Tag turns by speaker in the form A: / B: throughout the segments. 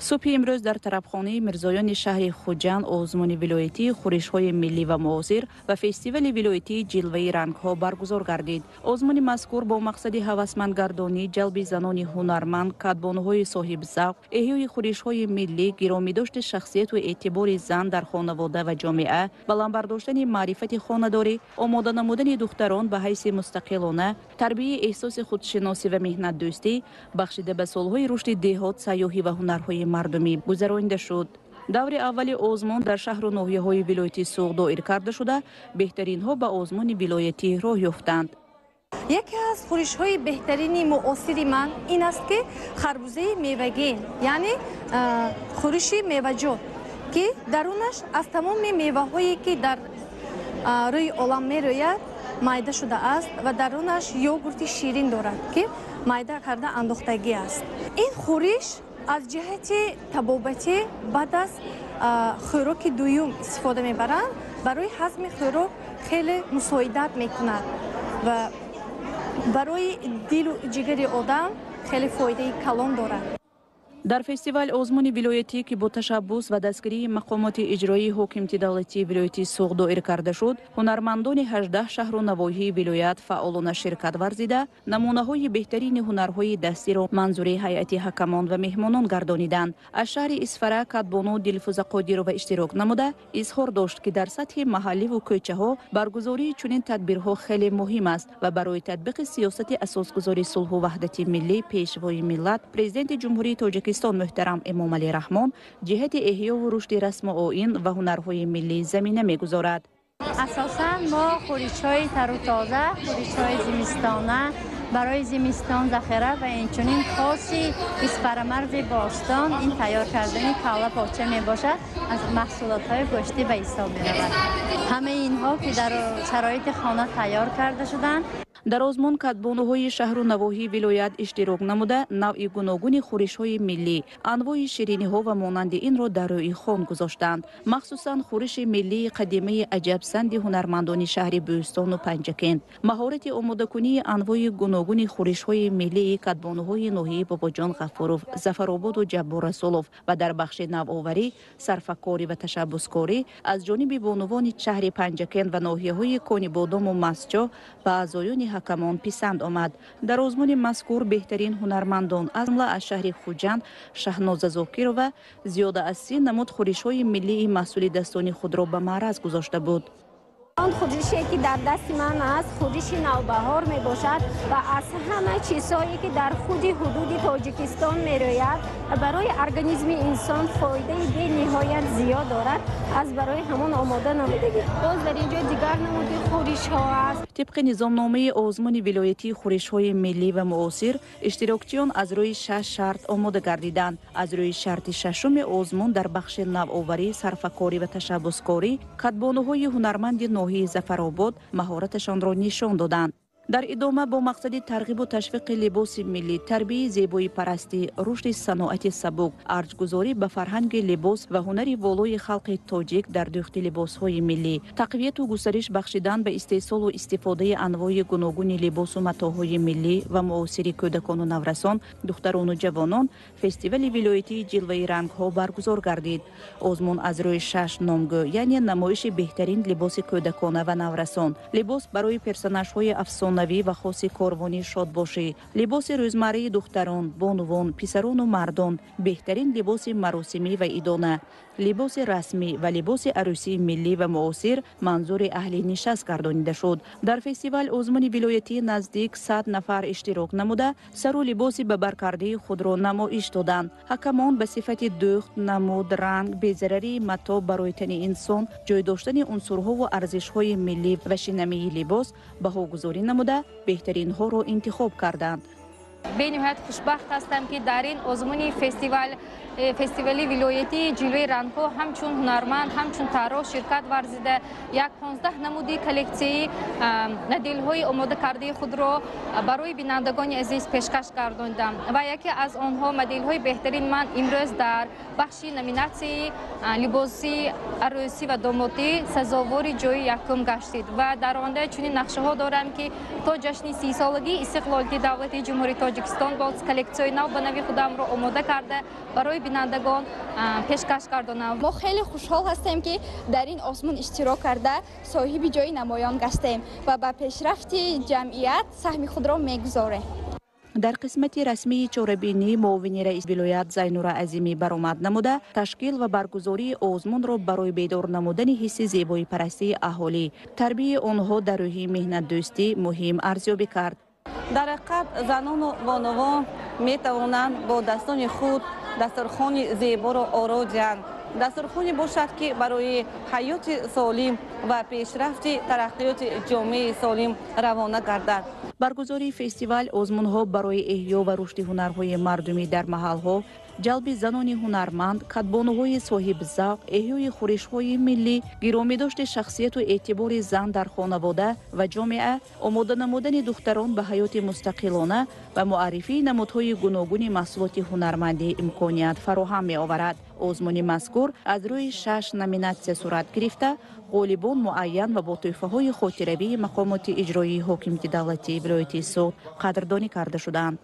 A: Субҳи имрӯз дар тарабхонаи Мирзоёни шаҳри Хуҷанд озмуни вилоятии хӯришҳои миллӣ ва муосир ва фестивали вилоятии ҷилваи рангҳо баргузор гардид. Озмуни мазкур бо мақсади ҳавасмандгардонӣ, ҷалби занони ҳунарманд, кадбонуҳои соҳибзавқ, эҳёи хӯришҳои миллӣ, гиромидошти шахсияту эътибори зан дар хонавода ва ҷомеа, баланд бардоштани маърифати хонадорӣ, омода намудани духтарон ба ҳайси мустақилона, тарбияи эҳсоси худшиносӣ ва меҳнатдӯстӣ, бахшида ба солҳои рушди деҳот, сайёҳӣ ва ҳунарҳои мардумӣ гузаронида шуд. Даври аввали озмун дар шаҳру ноҳияҳои вилояти Суғд доир карда шуда, беҳтаринҳо ба озмуни вилоятӣ роҳ ёфтанд.
B: Яке аз хӯришҳои беҳтарини муосири ман ин аст, ки харбузаи мевагин, яъне хӯриши меваҷот, ки дарунаш аз тамоми меваҳое, ки дар рӯи олам мерӯяд, майда шудааст ва дарунаш йогурти ширин дорад, ки майда карда андохтагӣ аст. Ин хӯриш аз ҷиҳати табобатӣ баъд аз хӯроки дуюм истифода мебаранд, барои ҳазми хӯрок хеле мусоидат мекунад ва барои дилу ҷигари одам хеле фоидаи калон дорад.
A: Дар фестивал озмуни вилоятӣ, ки бо ташаббус ва дастгирии мақомоти иҷроии ҳокимияти давлатии вилояти Суғд доир карда шуд, ҳунармандони 18 шаҳру навоҳии вилоят фаъолона ширкат варзида, намунаҳои беҳтарини ҳунарҳои дастиро манзури ҳайати ҳакамон ва меҳмонон гардониданд. Аз шаҳри Исфара кадбону Дилфуза Қодирова иштирок намуда, изҳор дошт, ки дар сатҳи маҳалливу кӯчаҳо баргузории чунин тадбирҳо хеле муҳим аст ва барои татбиқи сиёсати асосгузори сулҳу ваҳдати миллӣ, Пешвои миллат, Президенти Ҷумҳурии Тоҷикистон муҳтарам Эмомалӣ Раҳмон ҷиҳати эҳёву рушди расму оин ва ҳунарҳои миллӣ замина мегузорад.
C: Асосан мо хӯришҳои тару тоза, хӯришҳои зимистона барои зимистон захира ва инчунин хоси Исфарамарзи бостон ин тайёр кардани кавла поча мебошад, аз маҳсулотҳои гӯштӣ ба ҳисоб меравад. Ҳамаи инҳо, ки дар шароити хона тайёр карда шуданд.
A: Дар озмун кадбонуҳои шаҳру навоҳии вилоят иштирок намуда, навъи гуногуни хӯришҳои миллӣ, анвои шириниҳо ва монанди инро дар рӯи хон гузоштанд. Махсусан хӯриши миллии қадимаи аҷабсанди ҳунармандони шаҳри Бӯстону Панҷакент, маҳорати омодакунии анвои гуногуни хӯришҳои миллии кадбонуҳои ноҳияи Бобоҷон Ғафуров, Зафарободу Ҷаббор Расулов ва дар бахши навоварӣ, сарфакорӣ ва ташаббускорӣ аз ҷониби бонувони шаҳри Панҷакент ва ноҳияҳои Конибодому Мастчоҳ ба аъзоёни ҳакамон писанд омад. Дар озмуни мазкур беҳтарин ҳунармандон, аз ҷумла аз шаҳри Хуҷанд Шаҳноза Зокирова, зиёда аз 30 намуд хӯришҳои миллии маҳсули дастони худро ба маъраз гузошта буд.
D: Он хӯрише, ки дар дасти ман аст, хӯриши навбаҳор мебошад ва аз ҳама чизҳое, ки дар худи ҳудуди Тоҷикистон мерӯяд, барои организми инсон фоидаи бениҳоят зиёд дорад. Аз барои ҳамон омода намудагӣ. Боз дар ин ҷо дигар намуди хӯришҳо аст.
A: Тибқи низомномаи озмуни вилоятии хӯришҳои миллӣ ва муосир, иштирокчиён аз рӯи шаш шарт омода гардиданд. Аз рӯи шарти шашуми озмун дар бахши навоварӣ, сарфакорӣ ва ташаббускорӣ кадбонуҳои ҳунарманди ноҳияи Зафаробод маҳораташонро нишон доданд. Дар идома бо мақсади тарғибу ташвиқи либоси миллӣ, тарбияи зебоипарастӣ, рушди саноати сабук, арҷгузорӣ ба фарҳанги либос ва ҳунари волои халқи тоҷик дар дӯхти либосҳои миллӣ, тақвияту густариш бахшидан ба истеҳсолу истифодаи анвои гуногуни либосу матоъҳои миллӣ ва муосири кӯдакону наврасон, духтарону ҷавонон фестивали вилоятии ҷилваи рангҳо баргузор гардид. Озмун аз рӯи шаш номгӯ, яъне намоиши беҳтарин либоси кӯдакона ва наврасон, либос барои персонажҳои афсонавӣ ва хоси корвони шодбошӣ, либоси рӯзмарраи духтарон, бонувон, писарону мардон, беҳтарин либоси маросимӣ ва идона, либоси расмӣ ва либоси арӯсии миллӣ ва муосир манзури аҳли нишаст гардонида шуд. Дар фестивал озмуни вилоятӣ наздик 100 нафар иштирок намуда, сару либоси ба баркардаи худро намоиш доданд. Ҳакамон ба сифати дӯхт, намуд, ранг, безарарии матоъ барои тани инсон, ҷой доштани унсурҳову арзишҳои миллӣ ва шинамии либос баҳогузорӣ намуда, беҳтаринҳоро интихоб карданд.
E: Бениҳоят хушбахт ҳастам, ки дар ин озмуни фестивали вилоятии ҷилваи рангҳо ҳамчун ҳунарманд, ҳамчун тарроҳ ширкат варзида, як 15 намуди коллексияи моделҳои омодакардаи худро барои бинандагони азиз пешкаш гардондам ва яке аз онҳо, моделҳои беҳтарин ман имрӯз дар бахши номинатсияи либоси арӯсӣ ва домотӣ сазовори ҷои якум гаштид ва дар оянда чунин нақшаҳо дорам, ки то ҷашни 30-солагии истиқлолияти давлати Ҷумҳурии Тоҷикистон боз коллексияҳои нав ба нави худамро омода карда барои бинандагон пешкаш гардонам.
F: Мо хеле хушҳол ҳастем, ки дар ин озмун иштирок карда соҳиби ҷои намоён гаштем ва ба пешрафти ҷамъият саҳми худро мегузорем.
A: Дар қисмати расмии чорабинӣ муовини раиси вилоят Зайнура Азимӣ баромад намуда, ташкил ва баргузории озмунро барои бедор намудани ҳисси зебоипарастии аҳолӣ, тарбияи онҳо дар рӯҳи меҳнатдӯстӣ муҳим арзёбӣ кард.
G: Дар ҳақиқат, занону бонувон метавонанд бо дастони худ дастурхони зеборо оро диҳанд. Дастурхоне бошад, ки барои ҳаёти солим ва пешрафти тараққиёти ҷомеаи солим равона гардад.
A: Баргузории фестивал озмунҳо барои эҳё ва рушди ҳунарҳои мардумӣ дар маҳалҳо, ҷалби занони ҳунарманд, кадбонуҳои соҳибзавқ, эҳёи хӯришҳои миллӣ, гиромидошти шахсияту эътибори зан дар хонавода ва ҷомеа, омода намудани духтарон ба ҳаёти мустақилона ва муаррифии намудҳои гуногуни маҳсулоти ҳунармандӣ имконият фароҳам меоварад. Озмуни мазкур аз рӯи шаш номинатсия сурат гирифта, ғолибон муайян ва бо тӯҳфаҳои хотиравии мақомоти иҷроии ҳокимияти давлатии вилояти Суғд қадрдонӣ карда шуданд.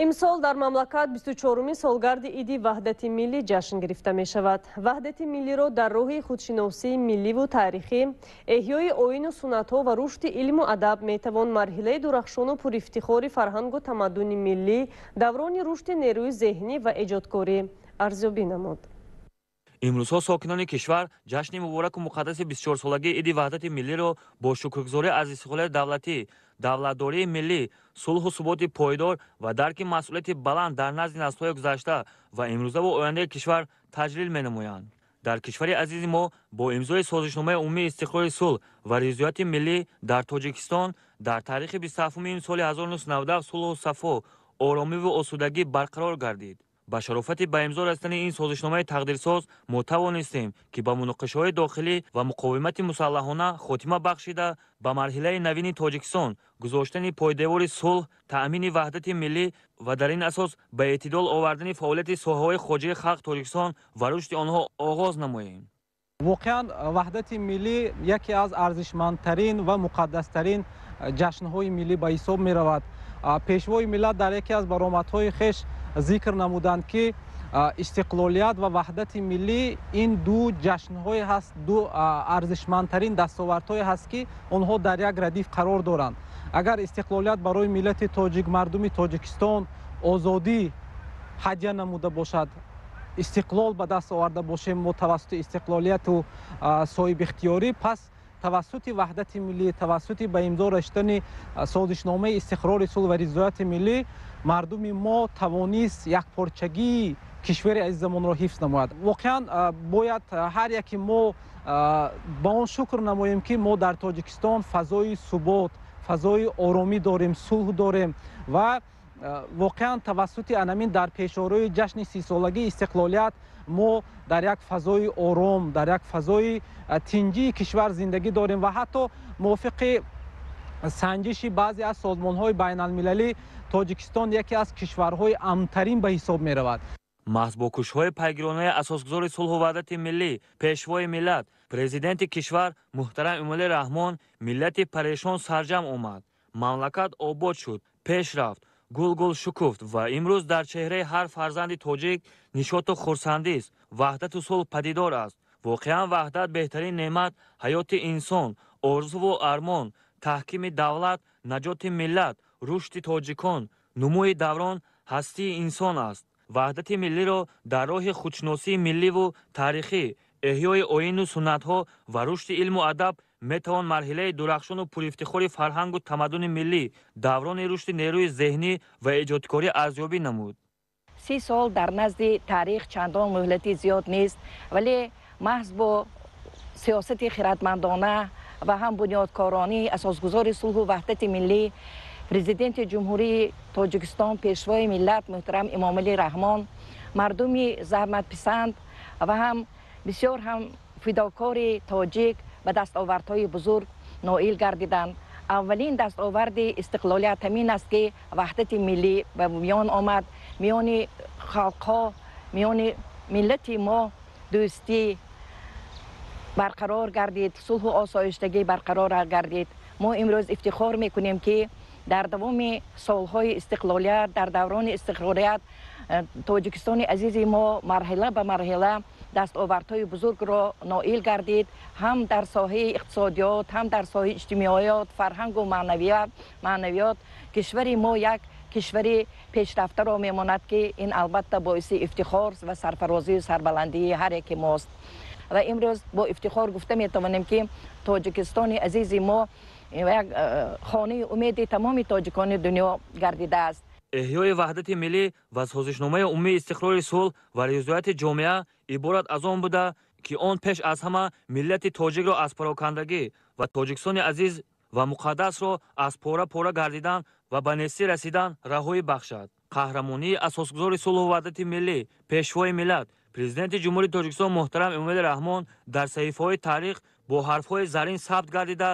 H: Имсол дар мамлакат 24-уми солгарди Иди Ваҳдати миллӣ ҷашн гирифта мешавад. Ваҳдати миллиро дар роҳи худшиносии милливу таърихӣ, эҳёи оину суннатҳо ва рушди илму адаб метавон марҳилаи дурахшону пурифтихори фарҳангу тамаддуни миллӣ, даврони рушди нерӯи зеҳнӣ ва эҷодкорӣ арзёбӣ намуд.
I: Имрӯзҳо сокинони кишвар ҷашни мубораку муқаддаси 24-солагии Иди Ваҳдати миллиро бо шукргузорӣ аз истиқлолияти давлатӣ, давлатдории миллӣ, сулҳу суботи пойдор ва дарки масъулияти баланд дар назди наслҳои гузашта ва имрӯзаву ояндаи кишвар таҷлил менамоянд. Дар кишвари азизи мо бо имзои созишномаи умумии истиқлоли сулҳ ва ризояти миллӣ дар Тоҷикистон дар тарихи 27 июни соли 1997 сулҳу сафо, оромиву осудагӣ барқарор гардид. Ба шарофати ба имзо расидани ин созишномаи тақдирсоз мо тавонистем, ки ба муноқишаҳои дохилӣ ва муқовимати мусаллаҳона хотима бахшида, ба марҳилаи навини Тоҷикистон гузоштани пойдевори сулҳ, таъмини ваҳдати миллӣ ва дар ин асос ба эътидол овардани фаъолияти соҳаҳои хоҷагии халқ Тоҷикистон ва рушди онҳо оғоз намоем.
J: Воқеан, ваҳдати миллӣ яке аз арзишмандтарин ва муқаддастарин ҷашнҳои миллӣ ба ҳисоб меравад. Пешвои миллат дар яке аз баромадҳои хеш зикр намуданд, ки истиқлолият ва ваҳдати миллӣ ин ду ҷашнҳое ҳаст, ду арзишмандтарин дастовардҳое ҳаст, ки онҳо дар як радиф қарор доранд. Агар истиқлолият барои миллати тоҷик, мардуми Тоҷикистон озодӣ ҳадя намуда бошад, истиқлол ба даст оварда бошем мо тавассути истиқлолияту соҳибихтиёрӣ, пас тавассути ваҳдати миллӣ, тавассути ба имзо расидани созишномаи истиқрори сулҳ ва ризояти миллӣ мардуми мо тавонист якпорчагии кишвари азизамонро ҳифз намояд. Воқеан, бояд ҳар яке мо ба он шукр намоем, ки мо дар Тоҷикистон фазои субот, фазои оромӣ дорем, сулҳ дорем ва воқеан тавассути анамин дар пешорои ҷашни 30-солагии истиқлолият мо дар як фазои ором, дар як фазои тинҷии кишвар зиндагӣ дорем ва ҳатто мувофиқи санҷиши баъзе аз созмонҳои байналмилалӣ Тоҷикистон яке аз кишварҳои амнтарин ба ҳисоб меравад.
I: Маҳз бо кӯшишҳои пайгиронаи асосгузори сулҳу ваҳдати миллӣ, пешвои миллат, президенти кишвар муҳтарам Эмомалӣ Раҳмон миллати парешон сарҷамъ омад, мамлакат обод шуд, пеш рафт, гулгул шукуфт ва имрӯз дар чеҳраи ҳар фарзанди тоҷик нишоту хурсандист, ваҳдату сулҳ падидор аст. Воқеан, ваҳдат беҳтарин неъмат, ҳаёти инсон, орзуву армон, таҳкими давлат, наҷоти миллат, рушди тоҷикон, нумӯи даврон, ҳастии инсон аст. Ваҳдати миллиро дар роҳи худшиносии милливу таърихӣ, эҳёи оину суннатҳо ва рушди илму адаб метавон марҳилаи дурахшону пурифтихори фарҳангу тамаддуни миллӣ, даврони рушди нерӯи зеҳнӣ ва эҷодкорӣ арзёбӣ намуд.
K: 30 сол дар назди таърих чандон муҳлати зиёд нест, вале маҳз бо сиёсати хиратмандона ва ҳам бунёдкоронии асосгузори сулҳу ваҳдати миллӣ, президенти Ҷумҳурии Тоҷикистон, пешвои миллат муҳтарам Эмомалӣ Раҳмон, мардуми заҳматписанд ва ҳам бисёр ҳам фидокори тоҷик ба дастовардҳои бузург ноил гардиданд. Аввалин дастоварди истиқлолият ҳамин аст, ки ваҳдати миллӣ ба миён омад. Миёни халқҳо, миёни миллати мо дӯстӣ, Барқарор гардид, сулҳу осоиштагӣ барқарор гардид. Мо имрӯз ифтихор мекунем, ки дар давоми солҳои истиқлолият, дар даврони истиқлолият Тоҷикистони азизи мо марҳила ба марҳила дастовардҳои бузургро ноил гардид, ҳам дар соҳаи иқтисодиёт, ҳам дар соҳаи иҷтимоиёт, фарҳангу маънавиёт. Кишвари мо як кишвари пешрафтаро мемонад, ки ин албатта боиси ифтихор ва сарфарозию сарбаландии ҳар яке мост. Ва имрӯз бо ифтихор гуфта метавонем, ки Тоҷикистони азизи мо як хонаи умеди тамоми тоҷикони дунё гардидааст.
I: Эҳёи ваҳдати миллӣ ва созишномаи умумии истиқрори сулҳ ва ризояти ҷомеа иборат аз он буда, ки он пеш аз ҳама миллати тоҷикро аз парокандагӣ ва Тоҷикистони азиз ва муқаддасро аз пора-пора гардидан ва ба нестӣ расидан раҳоӣ бахшад. Қаҳрамонии асосгузори сулҳу ваҳдати миллӣ, пешвои миллат, Президенти Ҷумҳурии Тоҷикистон муҳтарам Эмомалӣ Раҳмон дар саҳифаҳои таърих бо ҳарфҳои зарин сабт гардида,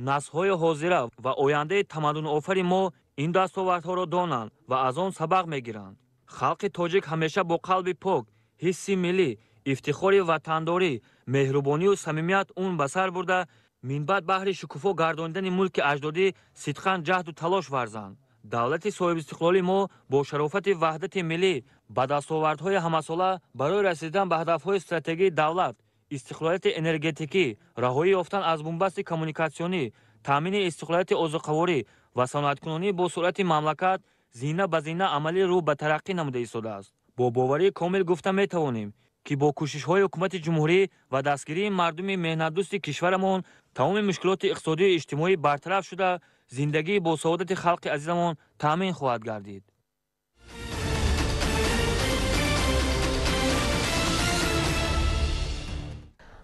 I: наслҳои ҳозира ва ояндаи тамаддунофари мо ин дастовардҳоро донанд ва аз он сабақ мегиранд. Халқи тоҷик ҳамеша бо қалби пок, ҳисси миллӣ, ифтихори ватандорӣ, меҳрубонию самимият он ба сар бурда, минбаъд баҳри шукуфо гардонидани мулки аҷдодӣ сидқан ҷаҳду талош варзанд. Давлати соҳибистиқлолии мо бо шарофати ваҳдати миллӣ ба дастовардҳои ҳамасола барои расидан ба ҳадафҳои стратегии давлат, истиқлолияти энергетикӣ, раҳоӣ ёфтан аз бунбасти коммуникатсионӣ, таъмини истиқлолияти озуқаворӣ ва саноаткунонӣ бо суръати мамлакат зина ба зина амалӣ рӯ ба тараққӣ намуда истодааст. Бо боварии комил гуфта метавонем, ки бо кӯшишҳои ҳукумати ҷумҳурӣ ва дастгирии мардуми меҳнатдӯсти кишварамон тамоми мушкилоти иқтисодию иҷтимоӣ бартараф шуда, зиндагии босаодати халқи азизамон таъмин хоҳад гардид.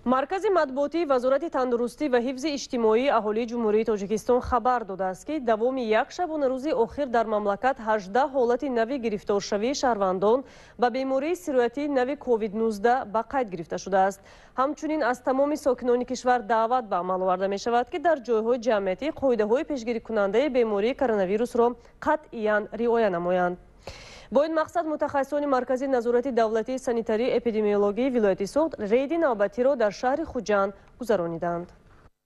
H: Маркази матбуотии Вазорати тандурустӣ ва ҳифзи иҷтимоии аҳолии Ҷумҳурии Тоҷикистон хабар додааст, ки давоми як шабонарӯзи охир дар мамлакат 18 ҳолати нави гирифторшавии шаҳрвандон ба бемории сироятии нави COVID-19 ба қайд гирифта шудааст. Ҳамчунин аз тамоми сокинони кишвар даъват ба амал оварда мешавад, ки дар ҷойҳои ҷамъиятӣ қоидаҳои пешгирикунандаи бемории коронавирусро қатъиян риоя намоянд. Бо ин мақсад мутахассисони Маркази назорати давлатии санитарию эпидемиологии вилояти Суғд рейди навбатиро дар шаҳри Хуҷанд гузарониданд.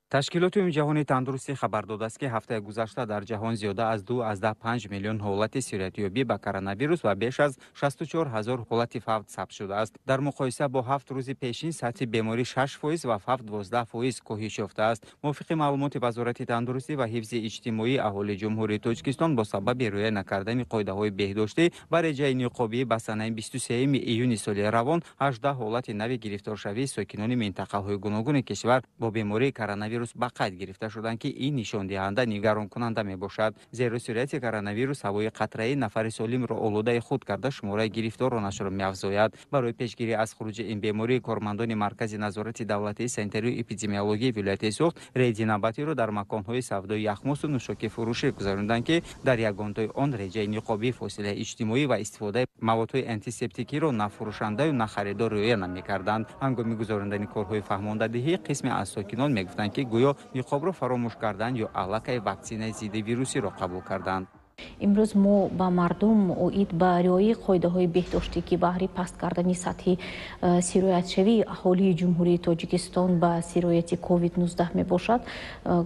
L: Ташкилоти Умумиҷаҳонии тандурустӣ хабар додааст, ки ҳафтаи гузашта дар ҷаҳон зиёда аз 2,5 миллион ҳолати сироятёбӣ ба коронавирус ва беш аз 64 ҳазор ҳолати фавт сабт шудааст. Дар муқоиса бо 7 рӯзи пешин сатҳи беморӣ 6% ва фавт 12% коҳиш ёфтааст. Мувофиқи маълумоти Вазорати тандурустӣ ва ҳифзи иҷтимоии аҳолии Ҷумҳурии Тоҷикистон бо сабаби риоя накардани қоидаҳои беҳдоштӣ ва реҷаи ниқобӣ ба санаи 23 июни соли равон 18 ҳолати нави гирифторшавии сокинони минтақаҳои гуногуни кишвар бо бемории коронавирус ба қайд гирифта шуданд, ки ин нишондиҳанда нигаронкунанда мебошад, зеро сирояти коронавирус ҳавои қатраи нафари солимро олудаи худ карда, шумораи гирифторонашро меафзояд. Барои пешгирӣ аз хуруҷи ин беморӣ кормандони Маркази назорати давлатии санитарию эпидемиологии вилояти Суғд рейди навбатиро дар маконҳои савдои яхмосу нӯшокифурӯшӣ гузаронданд, ки дар ягонтои он реҷаи ниқобӣ, фосилаи иҷтимоӣ ва истифодаи маводҳои антисептикиро на фурӯшандаю на харидор риоя намекарданд. Ҳангоми гузарондани корҳои фаҳмондадиҳӣ қисме аз сокинон мегуфтанд, ки гӯё ниқобро фаромӯш карданд ё аллакай ваксинаи зидди вирусиро қабул карданд.
M: Имрӯз мо ба мардум оид ба риояи қоидаҳои беҳдоштӣ, ки баҳри паст кардани сатҳи сироятшавии аҳолии Ҷумҳурии Тоҷикистон ба сирояти COVID-19 мебошад,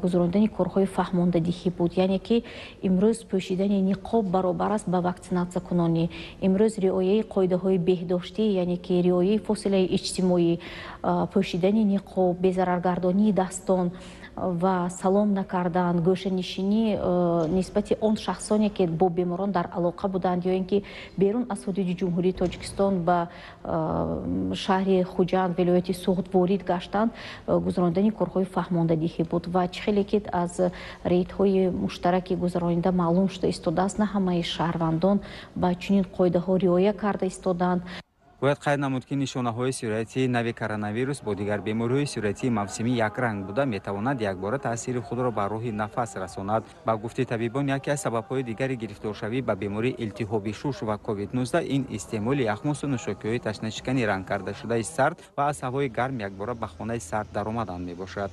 M: гузарондани корҳои фаҳмондадиҳӣ буд. Яъне ки имрӯз пӯшидани ниқоб баробар аст ба ваксинатсиякунонӣ. Имрӯз риояи қоидаҳои беҳдоштӣ, яъне ки риояи фосилаи иҷтимоӣ, пӯшидани ниқоб, безараргардонии дастон ва салом накардан, гӯшанишинӣ нисбати он шахсоне, ки бо беморон дар алоқа буданд ё ин ки берун аз ҳудуди Ҷумҳурии Тоҷикистон ба шаҳри Хуҷанд, вилояти Суғд ворид гаштанд, гузарондани корҳои фаҳмондадиҳӣ буд. Ва чӣ хеле ки аз рейдҳои муштараки гузаронида маълум шуда истодааст, на ҳамаи шаҳрвандон ба чунин қоидаҳо риоя карда истоданд.
L: Бояд қайд намуд, ки нишонаҳои сирояти нави коронавирус бо дигар бемориҳои сироятии мавсимӣ якранг буда, метавонад якбора таъсири худро ба роҳи нафас расонад. Ба гуфти табибон, яке аз сабабҳои дигари гирифторшавӣ ба бемории илтиҳоби шуш ва COVID-19 ин истеъмоли яхмосу нӯшокиҳои ташнашикани ранг кардашудаи сард ва аз ҳавои гарм якбора ба хонаи сард даромадан мебошад.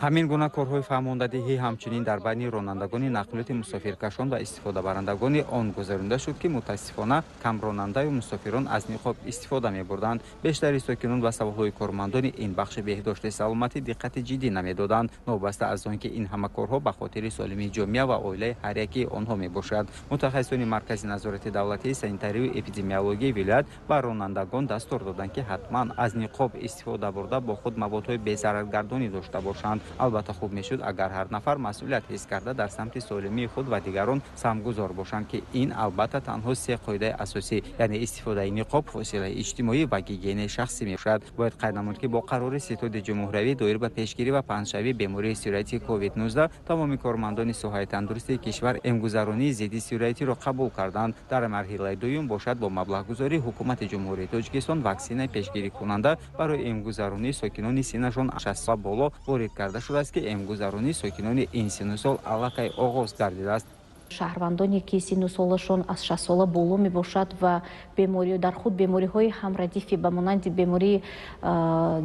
L: Ҳамин гуна корҳои фаҳмондадиҳӣ ҳамчунин дар байни ронандагони нақлиёти мусофиркашон ва истифодабарандагони он гузаронида шуд, ки мутаассифона камронандаю мусофирон аз ниқоб истифода мебурданд. Бештари сокинон ба саволҳои кормандони ин бахши беҳдошти саломатӣ диққати ҷиддӣ намедоданд, новобаста аз он ки ин ҳама корҳо ба хотири солимии ҷомеа ва оилаи ҳар якии онҳо мебошад. Мутахассисони Маркази назорати давлатии санитарию эпидемиологияи вилоят ба ронандагон дастур доданд, ки ҳатман аз ниқоб истифода бурда бо худ маводҳои безараргардонӣ дошта бошанд. Албатта хуб мешуд, агар ҳар нафар масъулият ҳис карда дар самти солимии худ ва дигарон самгузор бошанд, ки ин албатта танҳо се қоидаи асосӣ, яъне истифодаи ниқоб, фосилаи иҷтимоӣ ва гигиенаи шахсӣ мебошад. Бояд қайд намуд, ки бо қарори ситоди ҷумҳуриявӣ доир ба пешгирӣ ва паҳншавии бемории сироятии COVID-19 тамоми кормандони соҳаи тандурустии кишвар эмгузаронии зидди сироятиро қабул карданд. Дар марҳилаи дуюм бошад, бо маблағгузории ҳукумати Ҷумҳурии Тоҷикистон ваксинаи пешгирикунанда барои эмгузаронии сокинони синнашон 60 сола боло ворид карда шудааст, ки эмгузаронии сокинони ин синну сол аллакай оғоз гардидааст.
M: Шаҳрвандоне ки синну солашон аз 60 сола боло мебошад ва дар худ бемориҳои ҳамрадифӣ ба монанди бемории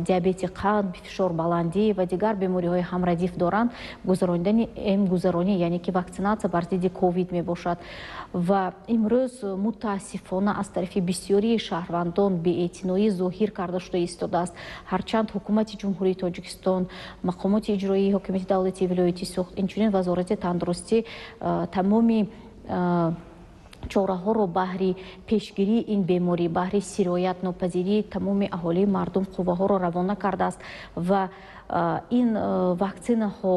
M: диабети қанд, фишорбаландӣ ва дигар бемориҳои ҳамрадиф доранд, гузаронидани эмгузаронӣ, яъне ки ваксинатсия бар зидди ковид мебошад. Ва имрӯз мутаассифона аз тарафи бисёрии шаҳрвандон беэътиноӣ зоҳир карда шуда истодааст. Ҳарчанд ҳукумати Ҷумҳурии Тоҷикистон, мақомоти иҷроии ҳокимияти давлатии вилояти Суғд, инчунин Вазорати тандурустӣ тамоми чораҳоро баҳри пешгирии ин беморӣ, баҳри сироятнопазирии тамоми аҳолии мардум қувваҳоро равона кардааст ва ин ваксинаҳо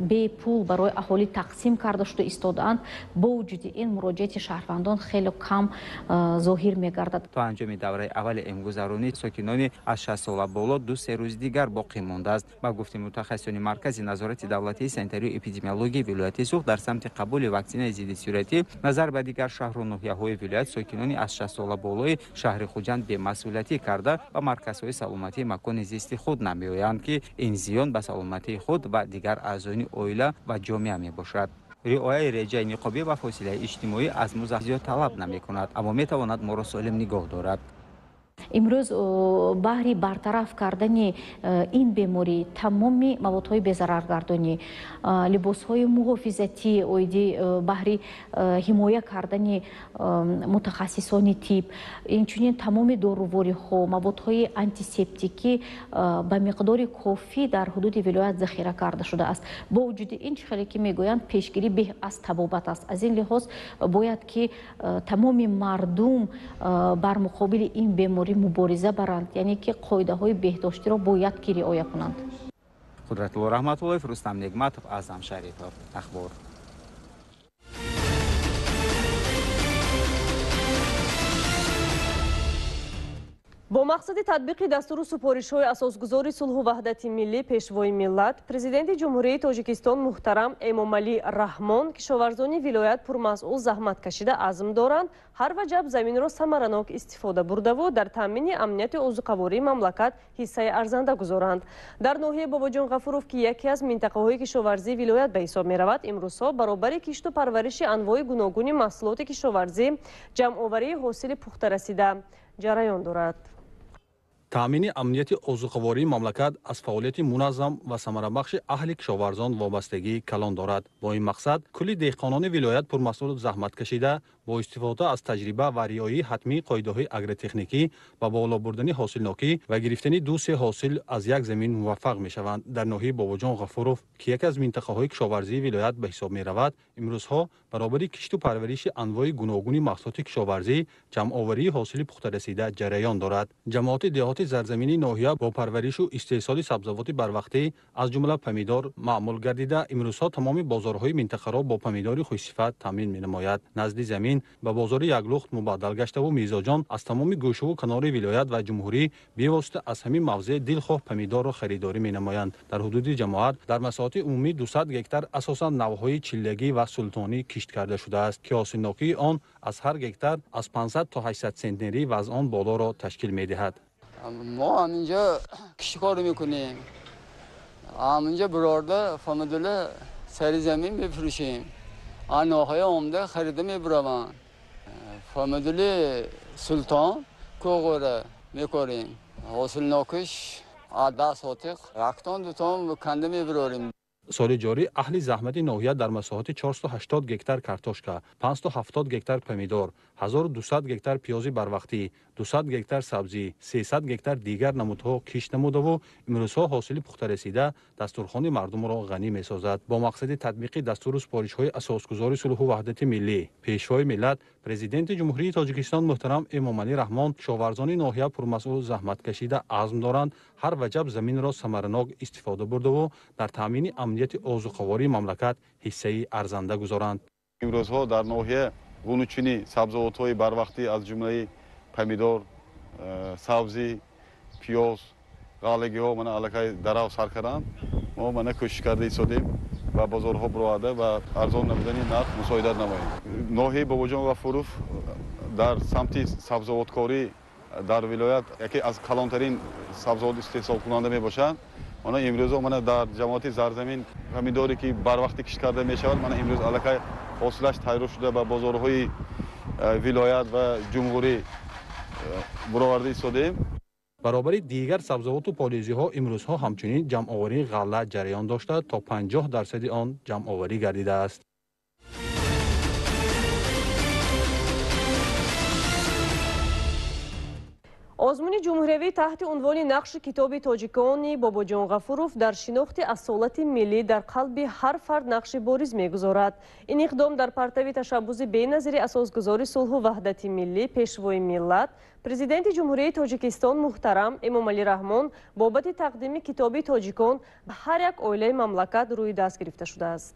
M: бепул барои аҳолӣ тақсим карда шуда истодаанд. Бо вуҷуди ин муроҷиати шаҳрвандон хеле кам зоҳир мегардад.
L: То анҷоми давраи аввали эмгузаронӣ сокинони аз 60 сола боло 2-3 рӯзи дигар боқӣ мондааст. Ба гуфти мутахассисони Маркази назорати давлатии санитарию эпидемиологияи вилояти Суғд, дар самти қабули ваксинаи зидди сироятӣ назар ба дигар шаҳру ноҳияҳои вилоят сокинони аз 60 сола болои шаҳри Хуҷанд бемасъулиятӣ карда ба марказҳои саломатии макони зисти худ намеоянд, ки ин зиён ба саломатии худ ва дигар аъзони оила ва ҷомеа мебошад. Риояи реҷаи ниқобӣ ва фосилаи иҷтимоӣ аз мо зиёд талаб намекунад, аммо метавонад моро солим нигоҳ дорад.
M: Имрӯз баҳри бартараф кардани ин беморӣ тамоми маводҳои безараргардонӣ, либосҳои муҳофизатӣ оиди баҳри ҳимоя кардани мутахассисони тиб, инчунин тамоми дорувориҳо, маводҳои антисептикӣ ба миқдори кофӣ дар ҳудуди вилоят захира карда шудааст. Бо вуҷуди ин, чӣ хеле ки мегӯянд, пешгирӣ беҳ аз табобат аст. Аз ин лиҳоз бояд ки тамоми мардум бар муқобили ин беморӣ мубориза баранд, яъне ки қоидаҳои беҳдоштиро бояд ки риоя кунанд.
L: Қудратулло Раҳматуллоев, Рустам Негматов, Аъзам Шарипов, Ахбор.
H: Бо мақсади татбиқи дастуру супоришҳои асосгузори сулҳу ваҳдати миллӣ, Пешвои миллат, Президенти Ҷумҳурии Тоҷикистон муҳтарам Эмомалӣ Раҳмон, кишоварзони вилоят пурмасъул заҳмат кашида азм доранд ҳар ваҷаб заминро самаранок истифода бурдаву дар таъмини амнияти озуқавории мамлакат ҳиссаи арзанда гузоранд. Дар ноҳияи Бобоҷон Ғафуров, ки яке аз минтақаҳои кишоварзии вилоят ба ҳисоб меравад, имрӯзҳо баробари кишту парвариши анвои гуногуни маҳсулоти кишоварзӣ ҷамъоварии ҳосили пухта расида ҷараён дорад.
N: Таъмини амнияти озуқавории мамлакат аз фаъолияти муназзам ва самарабахши аҳли кишоварзон вобастагии калон дорад. Бо ин мақсад кулли деҳқонони вилоят пурмасъул заҳмат кашида бо истифода аз таҷриба ва риояи ҳатмии қоидаҳои агротехникӣ ба боло бурдани ҳосилнокӣ ва гирифтани 2-3 ҳосил аз як замин муваффақ мешаванд. Дар ноҳияи Бобоҷон Ғафуров, ки яке аз минтақаҳои кишоварзии вилоят ба ҳисоб меравад, имрӯзҳо баробари кишту парвариши анвои гуногуни маҳсулоти кишоварзӣ ҷамъоварии ҳосили пухтарасида ҷараён дорад. Ҷамоати деҳоти зарзаминии ноҳия бо парваришу истеҳсоли сабзавоти барвақтӣ аз ҷумла помидор маъмул гардида, имрӯзҳо тамоми бозорҳои минтақаро бо помидори хушсифат таъмин менамояд. Назди замин ба бозори яклухт мубаддал гаштаву мизоҷон аз тамоми гӯшаву канори вилоят ва ҷумҳурӣ бевосита аз ҳамин мавзеъ дилхоҳ помидорро харидорӣ менамоянд. Дар ҳудуди ҷамоат дар масоҳати умумӣ 200 гектар асосан навъҳои чиллагӣ ва султонӣ кишт карда шудааст, ки ҳосилнокии он аз ҳар гектар аз 500 то 800 центнерӣ ва аз он болоро ташкил медиҳад.
O: Мо ҳаминҷо кишткорӣ мекунем, ҳаминҷо бирорда помидора сари замин мефурӯшем, ноҳия омда харида мебураванд. Помидори султон коғора мекорем, ҳосилнокиш 10 сотих як тон 2 тон канда мебарорем.
N: Соли ҷорӣ аҳли заҳмати ноҳия дар масоҳати 480 гектар картошка, 570 гектар помидор, 1200 гектар пиёзи барвақтӣ, 200 гектар сабзӣ, 300 гектар дигар намудҳо кишт намудаву имрӯзҳо ҳосили пухтарасида дастурхони мардумро ғанӣ месозад. Бо мақсади татбиқи дастуру супоришҳои асосгузори сулҳу ваҳдати миллӣ, Пешвои миллат, Президенти Ҷумҳурии Тоҷикистон муҳтарам Эмомалӣ Раҳмон, кишоварзони ноҳия пурмасъул заҳмат кашида азм доранд ҳар ваҷаб заминро самаранок истифода бурдаву дар таъмини амнияти озуқавории мамлакат ҳиссаи арзанда гузоранд.
P: Имрӯзҳо дар ноҳия гунучини сабзавотҳои барвақтӣ аз ҷумлаи помидор, сабзӣ, пиёз, ғаллагиҳо мана аллакай дарав сар карданд. Мо мана кӯшиш карда истодем ва бозорҳо бароварда ва арзон намудани нарх мусоидат намоем. Ноҳияи Бобоҷон Ғафуров дар самти сабзавоткорӣ дар вилоят яке аз калонтарин сабзавот истеҳсолкунанда мебошанд. Мана имрӯзо мана дар ҷамоати Зарзамин помидоре ки барвақтӣ кишт карда мешавад, мана имрӯз аллакай ҳосилаш тайёр шуда ба бозорҳои вилоят ва ҷумҳурӣ бароварда истодем.
N: Баробари дигар сабзавоту полизиҳо имрӯзҳо ҳамчунин ҷамъоварии ғалла ҷараён дошта то 50% он ҷамъоварӣ гардидааст.
H: Озмуни ҷумҳуриявӣ таҳти унвони нақши китоби тоҷикони Бобоҷон Ғафуров дар шинохти асолати миллӣ дар қалби ҳар фард нақши бориз мегузорад. Ин иқдом дар партави ташаббуси беназири асосгузори сулҳу ваҳдати миллӣ, Пешвои миллат, Президенти Ҷумҳурии Тоҷикистон муҳтарам Эмомалӣ Раҳмон бобати тақдими китоби тоҷикон ба ҳар як оилаи мамлакат рӯи даст гирифта шудааст.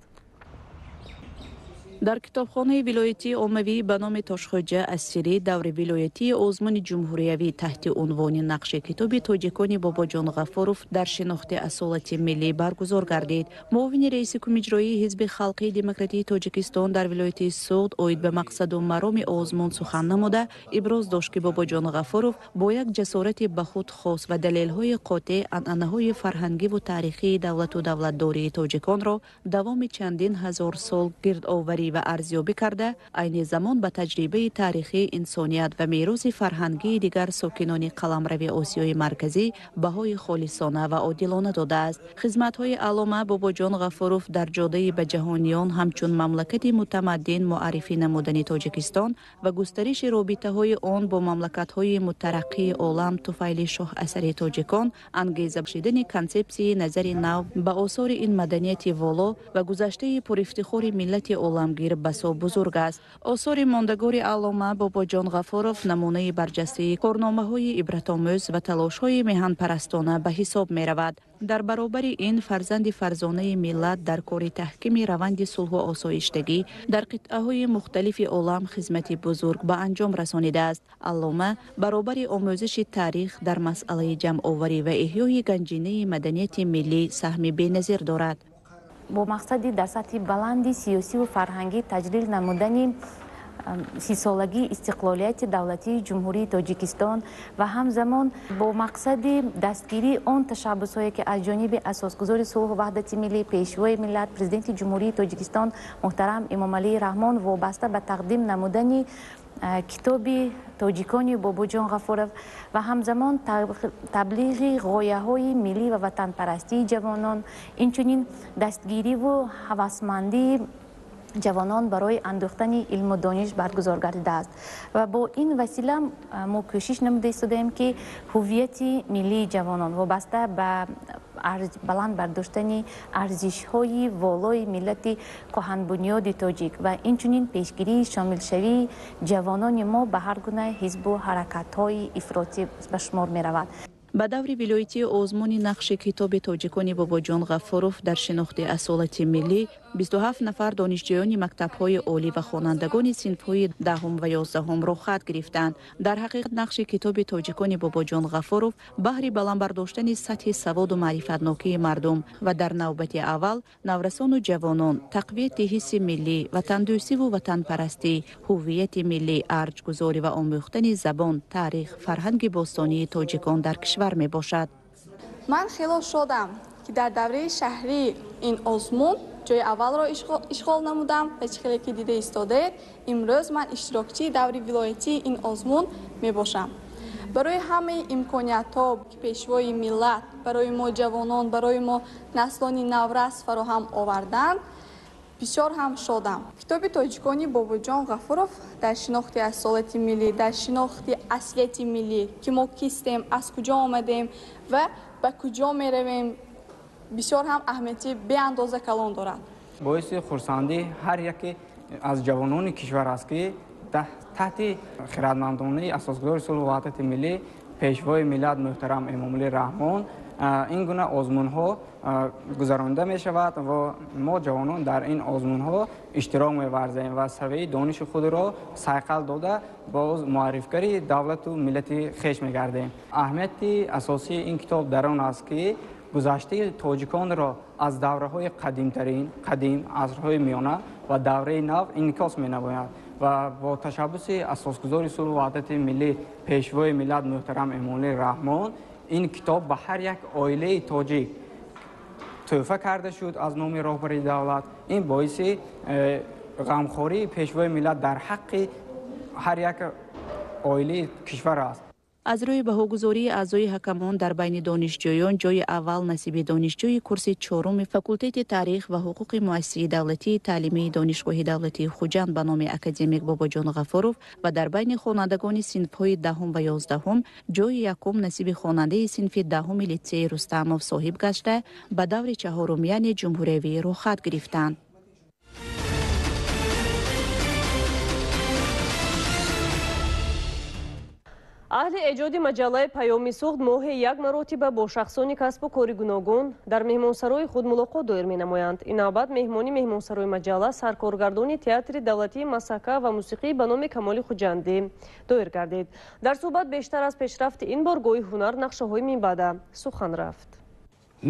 A: Дар китобхонаи вилоятии оммавӣ ба номи Тошхоҷа Асирӣ даври вилоятии озмуни ҷумҳуриявӣ таҳти унвони нақши китоби тоҷикони Бобоҷон Ғафуров дар шинохти асолати миллӣ баргузор гардид. Муовини раиси кумиҷроии Ҳизби халқии демократии Тоҷикистон дар вилояти Суғд оид ба мақсаду мароми озмун сухан намуда иброз дошт, ки Бобоҷон Ғафуров бо як ҷасорати ба худ хос ва далелҳои қотеъ анъанаҳои фарҳангиву таърихии давлату давлатдории тоҷиконро давоми чандин ҳазор сол гирдоварӣ ва арзёбӣ карда, айни замон ба таҷрибаи таърихии инсоният ва мероси фарҳангии дигар сокинони қаламрави Осиёи Марказӣ баҳои холисона ва одилона додааст. Хизматҳои аллома Бобоҷон Ғафуров дар ҷодаи ба ҷаҳониён ҳамчун мамлакати мутамаддин муаррифӣ намудани Тоҷикистон ва густариши робитаҳои он бо мамлакатҳои мутараққии олам туфайли шоҳасари тоҷикон, ангеза бахшидани консепсияи назари нав ба осори ин маданияти воло ва гузаштаи пурифтихори миллати оламгир басо бузург аст. Осори мондагори аллома Бобоҷон Ғафуров намунаи барҷастаи корномаҳои ибратомӯз ва талошҳои меҳанпарастона ба ҳисоб меравад. Дар баробари ин фарзанди фарзонаи миллат дар кори таҳкими раванди сулҳу осоиштагӣ дар қитъаҳои мухталифи олам хизмати бузург ба анҷом расонидааст. Аллома баробари омӯзиши таърих дар масъалаи ҷамъоварӣ ва эҳёи ганҷинаи маданияти миллӣ саҳми беназир дорад.
Q: Бо мақсади дар сатҳи баланди сиёсиву фарҳангӣ таҷлил намудани 30-солагии истиқлолияти давлатии Ҷумҳурии Тоҷикистон ва ҳамзамон бо мақсади дастгирии он ташаббусҳое ки аз ҷониби асосгузори сулҳу ваҳдати миллӣ, Пешвои миллат, Президенти Ҷумҳурии Тоҷикистон муҳтарам Эмомалӣ Раҳмон вобаста ба тақдим намудани китоби тоҷикони Бобоҷон Ғафуров ва ҳамзамон таблиғи ғояҳои миллӣ ва ватанпарастии ҷавонон, инчунин дастгириву ҳавасмандии ҷавонон барои андӯхтани илму дониш баргузор гардидааст. Ва бо ин васила мо кӯшиш намуда истодаем, ки ҳуввияти миллии ҷавонон вобаста ба баланд бардоштани арзишҳои волои миллати кӯҳанбунёди тоҷик ва инчунин пешгирии шомилшавии ҷавонони мо ба ҳар гуна ҳизбу ҳаракатҳои ифротӣ ба шумор меравад.
A: Ба даври вилоятии озмуни нақши китоби тоҷикони Бобоҷон Ғафуров дар шинохти асолати миллӣ 27 нафар донишҷӯёни мактабҳои олӣ ва хонандагони синфҳои 10 ва 11 рохат гирифтанд. Дар ҳақиқат нақши китоби тоҷикони Бобоҷон Ғафуров баҳри баланд бардоштани сатҳи саводу маърифатнокии мардум ва дар навбати аввал наврасону ҷавонон, тақвияти ҳисси миллӣ, ватандӯстиву ватанпарастӣ, ҳуввияти миллӣ, арҷгузорӣ ва омӯхтани забон, таърих, фарҳанги бостонии тоҷикон дар кишвар мебошад.
R: Ман хело шодам, ки дар давраи шаҳрии ин озмун ҷои аввалро ишғол намудам ва чӣ хеле ки дида истодаед, имрӯз ман иштирокчии даври вилоятии ин озмун мебошам. Барои ҳамаи имкониятҳо, ки Пешвои миллат барои мо ҷавонон, барои мо наслони наврас фароҳам оварданд, бисёр ҳам шодам. Китоби тоҷикони Бобоҷон Ғафуров дар шинохти асолати миллӣ, дар шинохти аслияти миллӣ, ки мо кистем, аз куҷо омадем ва ба куҷо меравем, бисёр ҳам аҳамияти беандоза калон дорад.
S: Боиси хурсандӣ ҳар яке аз ҷавонони кишвар аст, ки таҳти хирадмандонаи асосгузори сулҳу ваҳдати миллӣ, Пешвои миллат муҳтарам Эмомалӣ Раҳмон ин гуна озмунҳо гузаронида мешавад ва мо ҷавонон дар ин озмунҳо иштирок меварзем ва савияи дониши худро сайқал дода боз муаррифгари давлату миллати хеш мегардем. Аҳамияти асосии ин китоб дар он аст, ки гузаштаи тоҷиконро аз давраҳои қадимтарин, қадим, асрҳои миёна ва давраи нав инъикос менамояд ва бо ташаббуси асосгузори сулҳу ваҳдати миллӣ, Пешвои миллат муҳтарам Эмомалӣ Раҳмон ин китоб ба ҳар як оилаи тоҷик тӯҳфа карда шуд аз номи роҳбари давлат. Ин боиси ғамхории Пешвои миллат дар ҳаққи ҳар як оилаи кишвар аст.
A: Аз рӯи баҳогузории аъзои ҳакамон дар байни донишҷӯён ҷои аввал насиби донишҷӯи курси чоруми факултети таърих ва ҳуқуқи муассисаи давлатии таълимии Донишгоҳи давлатии Хуҷанд ба номи академик Бобоҷон Ғафуров ва дар байни хонандагони синфҳои 10 ва 11 ҷои якум насиби хонандаи синфи 10 литсеи Рустамов соҳиб гашта, ба даври чаҳорум, яъне ҷумҳуриявӣ роҳхат гирифтанд.
H: Аҳли эҷоди маҷаллаи Паёми Суғд моҳе як маротиба бо шахсони касбу кори гуногун дар меҳмонсарои худ мулоқот доир менамоянд. Ин навбат меҳмони меҳмонсарои маҷалла саркоргардони театри давлатии масака ва мусиқӣ ба номи Камоли Хуҷандӣ доир гардид. Дар суҳбат бештар аз пешрафти ин боргоҳи ҳунар, нақшаҳои минбаъда сухан рафт.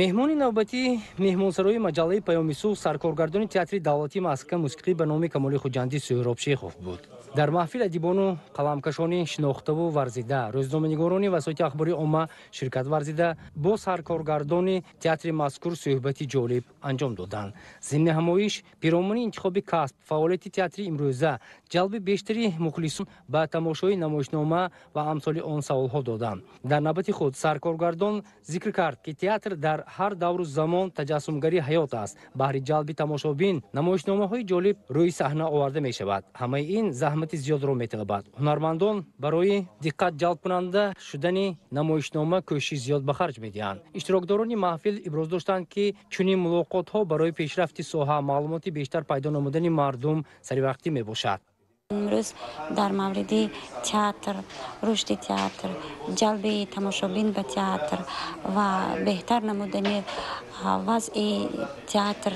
T: Меҳмони навбатии меҳмонсарои маҷаллаи Паёми Суғд саркоргардони театри давлатии масака мусиқӣ ба номи Камоли Хуҷандӣ Суҳроб Шехов буд. Дар маҳфил адибону қаламкашони шинохтаву варзида, рӯзноманигорони васоити ахбори омма ширкат варзида, бо саркоргардони театри мазкур суҳбати ҷолиб анҷом доданд. Зимни ҳамоиш пиромуни интихоби касб, фаъолияти театри имрӯза, ҷалби бештари мухлисон ба тамошои намоишнома ва амсоли он саволҳо доданд. Дар навбати худ саркоргардон зикр кард, ки театр дар ҳар давру замон таҷассумгари ҳаёт аст. Баҳри ҷалби тамошобин намоишномаҳои ҷолиб рӯи саҳна оварда мешавад. Ҳамаи ин заҳмати зиёдро металабад. Ҳунармандон барои диққат ҷалбкунанда шудани намоишнома кӯшиши зиёд ба харҷ медиҳанд. Иштирокдорони маҳфил иброз доштанд, ки чунин мулоқотҳо барои пешрафти соҳа, маълумоти бештар пайдо намудани мардум саривақтӣ мебошад.
U: Имрӯз дар мавриди театр, рушди театр, ҷалби тамошобин ба театр ва беҳтар намудани вазъи театр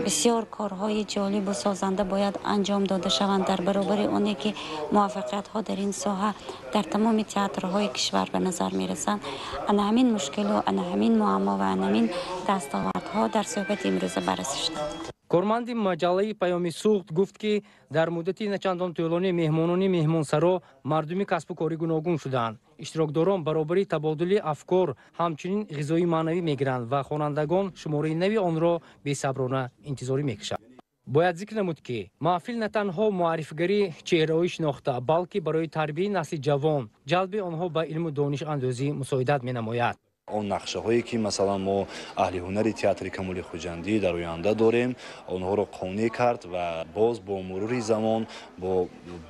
U: бисёр корҳои ҷолибу созанда бояд анҷом дода шаванд. Дар баробари оне ки муваффақиятҳо дар ин соҳа дар тамоми театрҳои кишвар ба назар мерасанд, ана ҳамин мушкилу, ана ҳамин муаммо ва ана ҳамин дастовардҳо дар суҳбати имрӯза баррасӣ шуданд.
T: Корманди маҷаллаи Паёми Суғд гуфт, ки дар муддати начандон тӯлонӣ меҳмонони меҳмонсаро мардуми касбу кори гуногун шуданд. Иштирокдорон баробари табодули афкор ҳамчунин ғизои маънавӣ мегиранд ва хонандагон шумораи нави онро бесаброна интизорӣ мекашанд. Бояд зикр намуд, ки маҳфил на танҳо муаррифигарии чеҳраҳои шинохта, балки барои тарбияи насли ҷавон, ҷалби онҳо ба илму дониш андозӣ мусоидат менамояд.
V: Он нақшаҳое ки масалан мо аҳли ҳунари театри Камоли Хуҷандӣ дар оянда дорем, онҳоро қонеъ кард ва боз бо мурури замон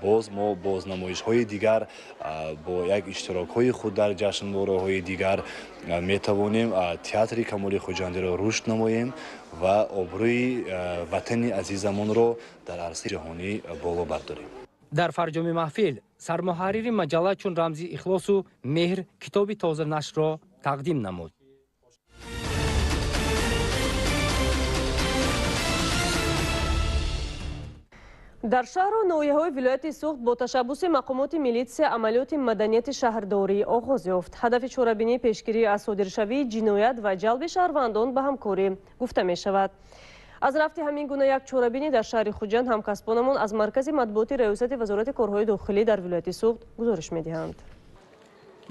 V: боз мо бознамоишҳои дигар бо як иштирокҳои худ дар ҷашнвораҳои дигар метавонем театри Камоли Хуҷандиро рушд намоем ва обрӯи ватани азизамонро дар арсаи ҷаҳонӣ боло бардорем.
T: Дар фарҷоми маҳфил сармуҳаррири маҷалла чун рамзи ихлосу меҳр китоби тозанашрро тақдим намуд.
H: Дар шаҳру ноҳияҳои вилояти Суғд бо ташаббуси мақомоти милитсия амалиёти маданияти шаҳрдорӣ оғоз ёфт. Ҳадафи чорабинӣ пешгирӣ аз содиршавии ҷиноят ва ҷалби шаҳрвандон ба ҳамкорӣ гуфта мешавад. Аз рафти ҳамин гуна як чорабинӣ дар шаҳри Хуҷанд ҳамкасбонамон аз маркази матбуоти раёсати вазорати корҳои дохилӣ дар вилояти Суғд гузориш медиҳанд.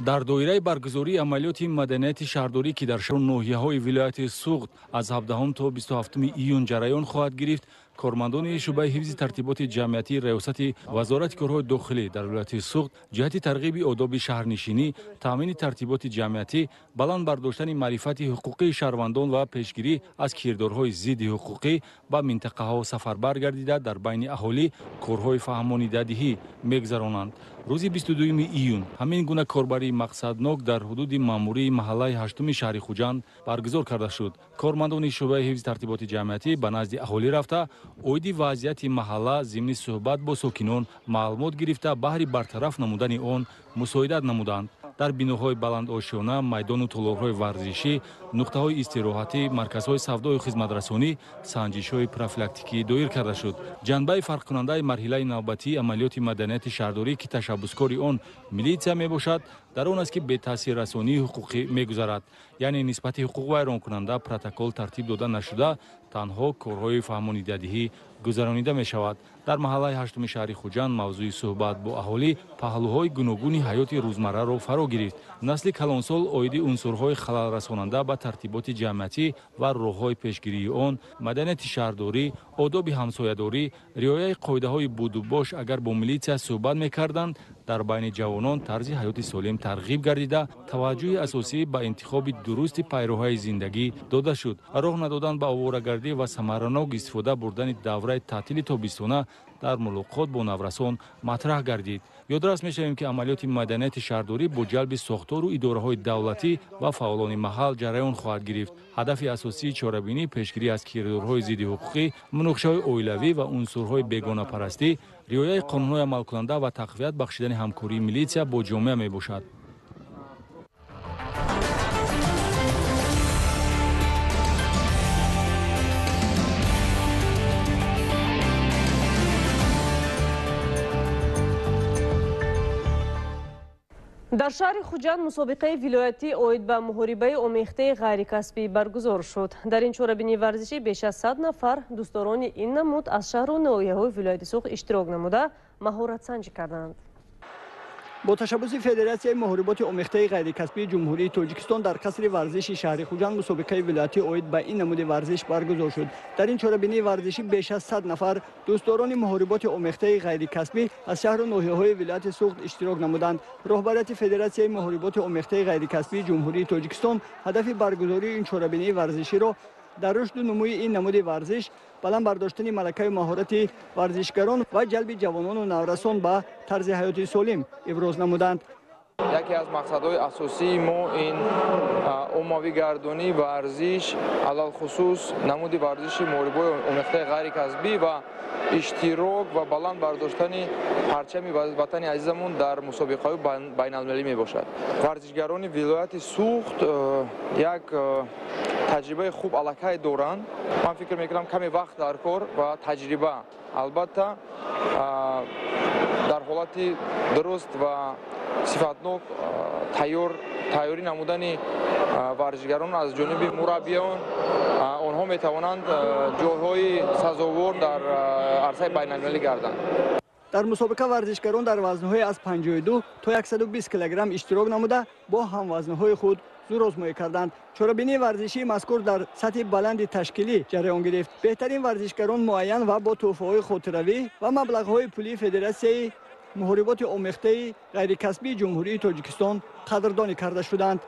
W: Дар доираи баргузории амалиёти маданияти шаҳрдорӣ, ки дар шаҳру ноҳияҳои вилояти Суғд аз 17 то 27 июн ҷараён хоҳад гирифт, Кормандони шӯъбаи ҳифзи тартиботи ҷамъиятии Раёсати Вазорати корҳои дохилӣ дар вилояти Суғд ҷиҳати тарғиби одоби шаҳрнишинӣ, таъмини тартиботи ҷамъиятӣ, баланд бардоштани маърифати ҳуқуқии шаҳрвандон ва пешгирӣ аз кирдорҳои зидди ҳуқуқӣ ба минтақаҳо сафарбар гардида, дар байни аҳолӣ корҳои фаҳмонидадиҳӣ мегузаронанд. Рӯзи 22 июн ҳамин гуна корбарии мақсаднок дар ҳудуди маъмурии маҳаллаи ҳаштуми шаҳри Хуҷанд баргузор карда шуд. Кормандони шӯъбаи ҳифзи тартиботи ҷамъиятӣ ба назди аҳолӣ рафта, оиди вазъияти маҳалла зимни суҳбат бо сокинон маълумот гирифта, баҳри бартараф намудани он мусоидат намуданд. Дар биноҳои баландошёна, майдону толорҳои варзишӣ, нуқтаҳои истироҳатӣ, марказҳои савдою хизматрасонӣ санҷишҳои профилактикӣ доир карда шуд. Ҷанбаи фарқкунандаи марҳилаи навбатии амалиёти маданияти шаҳрдорӣ, ки ташаббускори он милитсия мебошад, дар он аст, ки бетаъсиррасонии ҳуқуқӣ мегузарад. Яъне нисбати ҳуқуқвайронкунанда протокол тартиб дода нашуда, танҳо корҳои фаҳмонидадиҳӣ гузаронида мешавад. Дар маҳаллаи ҳаштуми шаҳри Хуҷанд мавзӯи суҳбат бо аҳолӣ паҳлӯҳои гуногуни ҳаёти рӯзмарраро фаро гирифт. Насли калонсол оиди унсурҳои халалрасонанда ба тартиботи ҷамъиятӣ ва роҳҳои пешгирии он, маданияти шаҳрдорӣ, одоби ҳамсоядорӣ, риояи қоидаҳои будубош агар бо милитсия суҳбат мекарданд, дар байни ҷавонон тарзи ҳаёти солим тарғиб гардида, таваҷҷӯҳи асосӣ ба интихоби дурусти пайроҳаи зиндагӣ дода шуд. Роҳ надодан ба оворагардӣ ва самаранок истифода бурдани давраи таътили тобистона дар мулоқот бо наврасон матраҳ гардид. Ёдрас мешавем, ки амалиёти маданияти шаҳрдорӣ бо ҷалби сохтору идораҳои давлатӣ ва фаъолони маҳал ҷараён хоҳад гирифт. Ҳадафи асосии чорабинӣ пешгирӣ аз кирдорҳои зидди ҳуқуқӣ, муноқишаҳои оилавӣ ва унсурҳои бегонапарастӣ, риояи қонунҳои амалкунанда ва тақвият бахшидани ҳамкории милитсия бо ҷомеа мебошад.
H: Дар шаҳри Хуҷанд мусобиқаи вилоятӣ оид ба муҳорибаи омехтаи ғайрикасбӣ баргузор шуд. Дар ин чорабинии варзишӣ беш аз 100 нафар дӯстдорони ин намуд аз шаҳру ноҳияҳои вилояти Суғд иштирок намуда, маҳоратсанҷӣ карданд.
B: Бо ташаббуси Федератсияи муҳориботи омехтаи ғайрикасбии Ҷумҳурии Тоҷикистон дар қасри варзиши шаҳри Хуҷанд мусобиқаи вилоятӣ оид ба ин намуди варзиш баргузор шуд. Дар ин чорабинии варзишӣ беш аз 100 нафар дӯстдорони муҳориботи омехтаи ғайрикасбӣ аз шаҳру ноҳияҳои вилояти Суғд иштирок намуданд. Роҳбарияти Федератсияи муҳориботи омехтаи ғайрикасбии Ҷумҳурии Тоҷикистон ҳадафи баргузории ин чорабинии варзиширо дар рушду нумӯи ин намуди варзиш, баланд бардоштани малакаю маҳорати варзишгарон ва ҷалби ҷавонону наврасон ба тарзи ҳаёти солим иброз намуданд.
C: Яке аз мақсадҳои асосии мо ин оммавигардонии варзиш, алалхусус намуди варзиши муҳорибаи омехтаи ғайрикасбӣ ва иштирок ва баланд бардоштани парчами ватани азизамон дар мусобиқаҳои байналмилалӣ мебошад. Варзишгарони вилояти Суғд як таҷрибаи хуб аллакай доранд. Ман фикр мекунам, каме вақт дар кор ва таҷриба, албатта, дар ҳолати дуруст ва сифатнок тайёрӣ намудани варзишгарон аз ҷониби мураббиён, онҳо метавонанд ҷойҳои сазовор дар арсаи байналмилалӣ гарданд.
B: Дар мусобиқа варзишгарон дар вазнҳои аз 52 то 120 килограмм иштирок намуда, бо ҳамвазнҳои худ зӯрозмоӣ карданд. Чорабинии варзишии мазкур дар сатҳи баланди ташкилӣ ҷараён гирифт. Беҳтарин варзишгарон муайян ва бо тӯҳфаҳои хотиравӣ ва маблағҳои пулии Федератсияи муҳориботи омехтаи ғайрикасбии Ҷумҳурии Тоҷикистон қадрдонӣ карда шуданд.